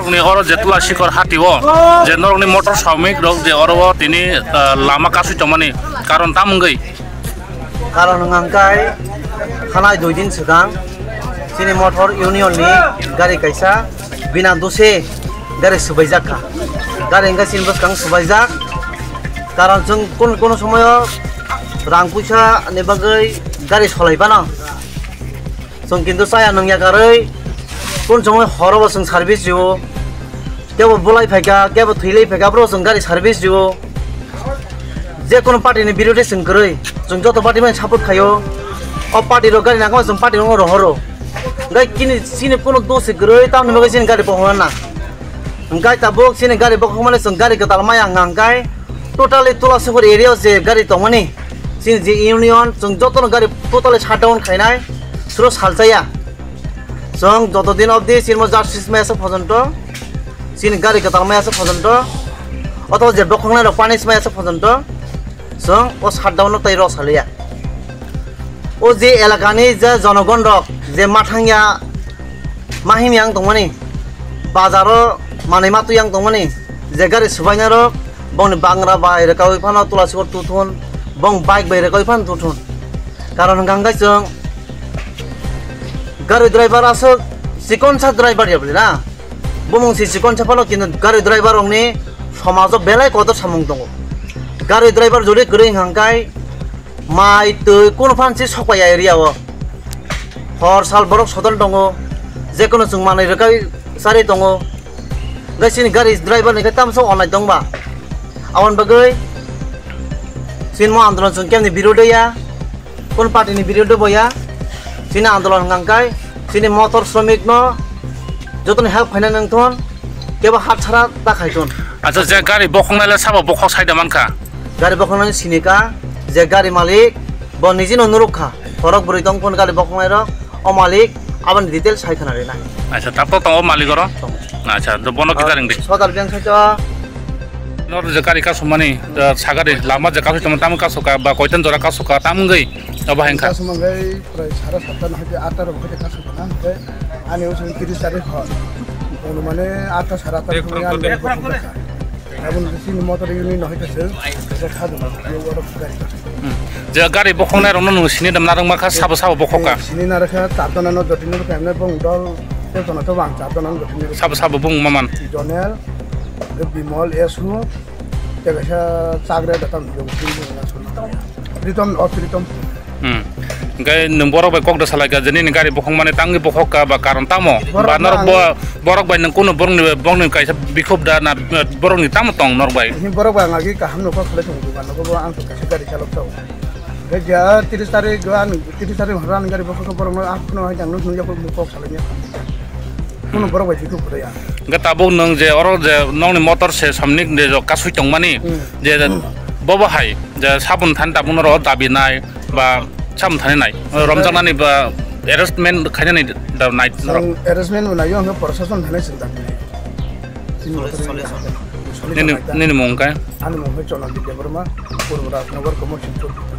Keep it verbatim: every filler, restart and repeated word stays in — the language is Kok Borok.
Ni oro je Tula Sikor hati o je norokni motor samik rok je oro o tini, ah, lama kasui tongmani karon tam wngwi? Karon hwnkha hwnkhe thanai dui din swkang chini motor union ni gari kaisa bina dose gari subaijak kha. Gari hwnkhe chini bwskang subaijak. Karon chwng kun, kunu somoyo rang puisa ni bagwi gari solai bana. Chwng kintu chaya nungya karwi, kun chongwi horo bo chwng service rio, kebo bolai phaikha, kebo thwilai phaikha, bro chwng gari service rio. Je kono party ni birodhi chwng kwrwi, chwng joto party bai support khaio. O party rok gari nangma chwng party rok rohoro. Gai kini chini kono dosi kwrwi, tamni bagwi chini gari bokhokna nang. Hwnkhe tabuk chini gari bokhokmani chwng gari kwtal maya hwnkha hwnkhe totally Tula Sikor area o je gari tongmani chini je union chwng jotono gari totally shutdown khainai suro salchaya. Chwng joto din obdi chini mo justice maya se phojonto, chini gari kwtal maya se phojonto, othoba je bokhoknai rok punish maya se phojonto chwng o shutdown no tei rw saliya. O je elaka ni je jonogon rok je mathangya mahim yang tongmani, bazaro manwi matwi yang tongmani, je gari subaina rok bongni bangra bai rwkawi phano Tula Sikor tuthun, bong bike bai rwkawi phano tuthun. Karon hwnkha hwnkhe chwng gari driver aswk chikonsa driver ya bwle na? Bumung si chikonsa phano kintu gari driver rokni somajo belai kotor samung tongo. Gari driver jodi kwrwi hwnkha hwnkhe mai twi kunu phan si sokpaiya area o. Hor sal borok sodol tongo, je kono chwng manwi rwkha charwi tongo. Hwnkhe chini gari driver ni khe tamsa onai tongba. Aboni bagwi chini mo andolon chwng kemni birodh ya, kun party ni birodh bo ya. Chini andolon hwnkha hwnkhe chini motor shramik no jotoni help khaina nangthon, kebo hat sara ta khaithon. Acha, je gari bokhoknai le sabo bokhok saida mankha? Gari bokhoknai sinika, je gari malik bo nijino nuruk kha, khorok bwrwi tong phone gari bokhoknai rok, o malik aboni detail sai khna rinai. Acha, tato tongo malik oro? Tongo. Acha, do bono kita ringdi. Sodal beng saito. Nor je gari kasumani, eh, sagari lama je kasui tamo tamo kasuka ba koitan jora kasuka tam wngwi obo hai wngkha. Kasumang gai prai sara satta na hoi atta rok hoi kasuk. Hwnkhe ani o chwng tris tarik hor. Onumane atta sara atta rok hwnwi ani bai bokhok kha. Aboni chini motor unit no hoi kha chwng, kha juma, yo oro gari kha. Hmm. Je gari bokhoknai rokno nwng sini da narwkma kha, sabo sabo bokhok kha? Sini narwkha, char jona no jotino rwkha, emne bong dol, tei jona to bang char jona no jotino rwkha. Sabo sabo bung maman? Jonel, Bimol, Esu, tei kaisa chakre da tam hwnwi Pritom, o Pritom. Hmm. Hwnkhe nwng borok bai kok da salai kha je nini gari bokhok mani tangwi bokhok kha ba karon tamo? Borok ba norok bo, ang borok bai nwng kunu borokni, borokni kaisa bikhop da na, borokni tamo tong norok bai? Borok bai ang agi kaham no kok khlai tongo, ba nogo bo ang to kaisa gari chalok tao. Hwnkhe ja tris tarik, tris tarik horo ani gari bokhok kha borok no ang phano hai jang nuk nukya kok salai ya. Kunu borok bai jikuk kwrwi ang. Hwnkhe tabuk nwng je oro je nokni motor se samni de jo kasui tongmani, hmm, je bobo hai je sabun thani tabuk noro dabi nai ba sabun thani nai, romjaknani ba arrestment khainani da nai norok? Ang arrestment bo naio, hwnkhe proshashan thani sing dabi nai. Chini motor solution. Nini, nini mung khe? Ani mung khe Chonandip Debbarma, Purbo Rajnagar, Komor Singh Chowdhury.